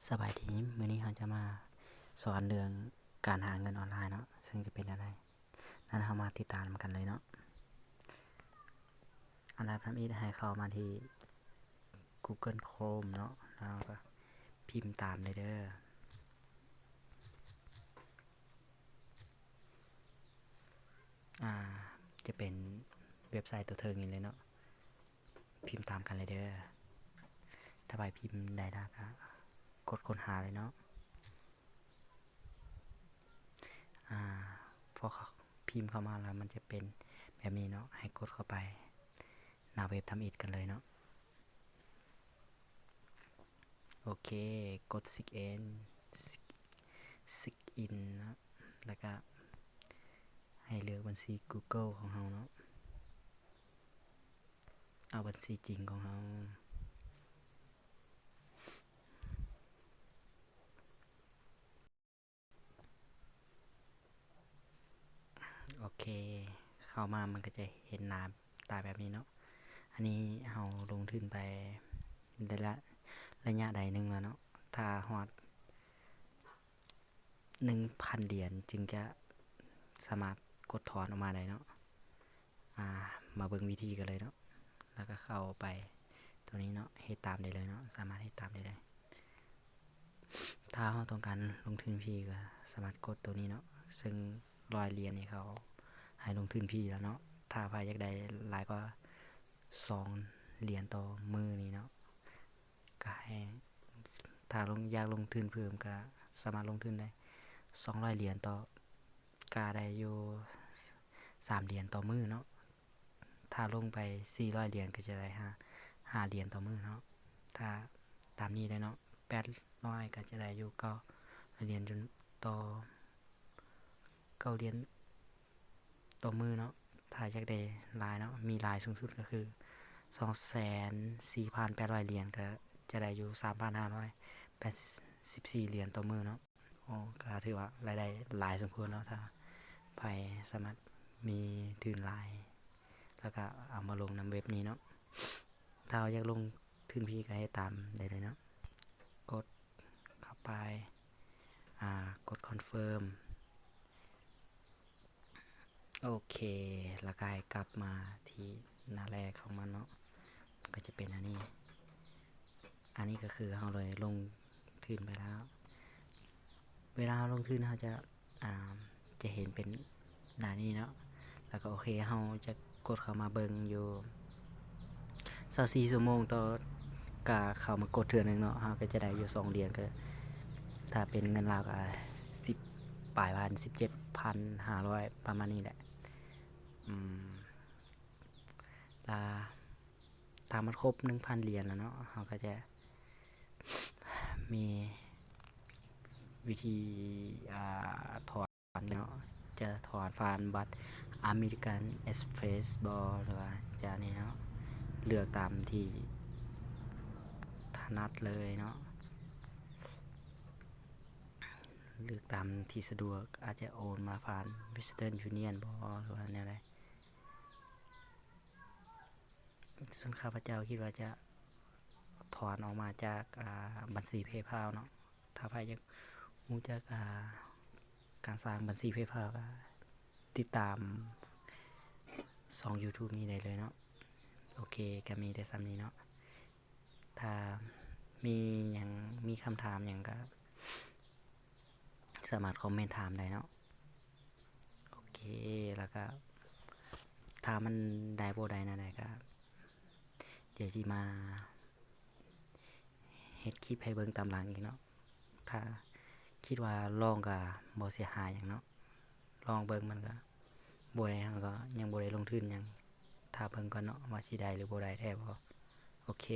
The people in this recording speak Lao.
ສະບາຍດີ, ມື້ນີ້ເຮົາຈະມາສອນເລື່ອງການຫາເງິນອອນລາຍເນາະ, ເຊິ່ງຈະເປັນແນວໃດນັ້ນ ເຮົາມາຕິດຕາມນຳກັນເລີຍເນາະ. ອັນດັບທຳອິດໃຫ້ເຂົ້າມາທີ່ Google Chrome ເນາະ, ແລ້ວເຮົາກໍພິມຕາມເລີຍເດີ. ອ່າ ຈະເປັນເວັບໄຊໂຕເທິງນີ້ເລີຍເນາະ, ພິມຕາມກັນເລີຍເດີ. ຖ້າໃຜພິມໄດ້ແລ້ວກໍກົດຄົ້ນຫາເລີຍເນາະ. ອ່າ ພໍພິມເຂົ້າມາແລ້ວມັນຈະເປັນແບບນີ້ເນາະ, ໃຫ້ກົດເຂົ້າໄປໜ້າເວັບທຳອິດກັນເລີຍເນາະ. ໂອເຄ, ກົດ Sign In, Sign In ເນາະ, ແລ້ວກະໃຫ້ເລືອກບັນຊີ Google ຂອງເຮົາເນາະ, ເອົາບັນຊີຈິງຂອງເຮົາ. ໂອເຄ, ເຂົ້າມາມັນກໍຈະເຫັນໜ້າຕາແບບນີ້ເນາະ. ອັນນີ້ເຮົາລົງທຶນໄປໄດ້ລະ ໄລຍະໃດໜຶ່ງແລ້ວເນາະ, ຖ້າຮອດໜຶ່ງພັນຫຼຽນຈຶ່ງຈະສາມາດກົດຖອນອອກມາໄດ້ເນາະ. ອ່າ ມາເບິ່ງວິທີກັນເລີຍເນາະ, ແລ້ວກໍເຂົ້າໄປຕົວນີ້ເນາະ, ເຮັດຕາມໄດ້ເລີຍເນາະ, ສາມາດເຮັດຕາມໄດ້ເລີຍ. ຖ້າເຮົາຕ້ອງການລົງທຶນຟຣີກໍສາມາດກົດຕົວນີ້ເນາະ, ເຊິ່ງຮ້ອຍຫຼຽນນີ້ເຂົາໃຫ້ລົງທຶນຟຣີແລ້ວເນາະ. ຖ້າໃຜຢາກໄດ້ຫຼາຍກວ່າສອງຫຼຽນຕໍ່ມື້ນີ້ເນາະ ກໍໃຫ້ ຖ້າລົງ ຢາກລົງທຶນເພີ່ມກໍສາມາດລົງທຶນໄດ້ສອງຮ້ອຍຫຼຽນຕໍ່ ກໍໄດ້ຢູ່ສາມຫຼຽນຕໍ່ມື້ເນາະ. ຖ້າລົງໄປສີ່ຮ້ອຍຫຼຽນກໍຈະໄດ້ຫ້າ ຫ້າຫຼຽນຕໍ່ມື້ເນາະ. ຖ້າຕາມນີ້ເລີຍເນາະ, ແປດຮ້ອຍກໍຈະໄດ້ຢູ່ເກົ້າຫຼຽນຢູ່ຕໍ່ ເກົ້າຫຼຽນຕໍ່ມື້ເນາະ. ຖ້າຢາກໄດ້ຫຼາຍເນາະ, ມີຫຼາຍສູງສຸດກໍຄືສອງແສນສີ່ພັນແປດຮ້ອຍຫຼຽນ, ກໍຈະໄດ້ຢູ່ສາມພັນຫ້າຮ້ອຍແປດສິບສີ່ຫຼຽນຕໍ່ມື້ເນາະ. ໂອ້ ກໍຖືວ່າລາຍໄດ້ຫຼາຍສົມຄວນເນາະ, ຖ້າໃຜສາມາດມີທຶນຫຼາຍ ແລ້ວກໍເອົາມາລົງນຳເວັບນີ້ເນາະ. ຖ້າເຮົາຢາກລົງທຶນຟຣີກໍເຮັດຕາມໄດ້ເລີຍເນາະ, ກົດເຂົ້າໄປ ອ່າ ກົດ confirm. ໂອເຄ, ແລ້ວກໍໃຫ້ກັບມາທີ່ໜ້າແລກຂອງມັນເນາະ, ກໍຈະເປັນອັນນີ້. ອັນນີ້ກໍຄືເຮົາໄດ້ລົງທຶນໄປແລ້ວ. ເວລາເຮົາລົງທຶນ ເຮົາຈະ ອ່າ ຈະເຫັນເປັນໜ້ານີ້ເນາະ. ແລ້ວກໍໂອເຄ, ເຮົາຈະກົດເຂົ້າມາເບິ່ງຢູ່ຊາວສີ່ຊົ່ວໂມງຕໍ່ ກະເຂົ້າມາກົດເທື່ອໜຶ່ງເນາະ, ເຮົາກໍຈະໄດ້ຢູ່ສອງຫຼຽນ, ກໍຖ້າເປັນເງິນລາວກໍສິບປາຍພັນ, ສິບເຈັດພັນຫ້າຮ້ອຍ ປະມານນີ້ແຫຼະ. ອືມ ລະ ຖ້າມັນຄົບໜຶ່ງພັນຫຼຽນແລ້ວເນາະ, ເຮົາກໍຈະມີວິທີ ອ່າ ຖອນເນາະ, ຈະຖອນຜ່ານບັດ American Express ບໍ ຫຼືວ່າຈະນີ້ເນາະ, ເລືອກຕາມທີ່ຖະໜັດເລີຍເນາະ, ເລືອກຕາມທີ່ສະດວກ, ອາດຈະໂອນມາຜ່ານ Western Union ບໍ ຫຼືວ່າແນວໃດ. ສ່ວນຂ້າພະເຈົ້າຄິດວ່າຈະຖອນອອກມາຈາກ ອ່າ ບັນຊີ PayPal ເນາະ. ຖ້າໃຜຢາກຮູ້ຈັກ ອ່າ ການສ້າງບັນຊີ PayPal ກໍຕິດຕາມຊ່ອງ YouTube ນີ້ໄດ້ເລີຍເນາະ. ໂອເຄ, ກໍມີແຕ່ສ່ຳນີ້ເນາະ. ຖ້າມີຫຍັງ ມີຄຳຖາມຫຍັງກໍ ສາມາດຄອມເມັນຖາມໄດ້ເນາະ. ໂອເຄ, ແລ້ວກະຖ້າມັນໄດ້ບໍ່ໄດ້ແນວໃດກະ ດຽວຊິມາເຮັດຄລິບໃຫ້ເບິ່ງຕາມຫຼັງອີກເນາະ. ຖ້າຄິດວ່າລອງກະບໍ່ເສຍຫາຍຫຍັງເນາະ, ລອງເບິ່ງ, ມັນກະບໍ່ໄດ້ຫຍັງ, ເຮົາກໍຍັງບໍ່ໄດ້ລົງທຶນຫຍັງ, ຖ້າເບິ່ງກ່ອນເນາະ ວ່າຊິໄດ້ຫຼືບໍ່ໄດ້ແທ້ບໍ່. ໂອເຄ.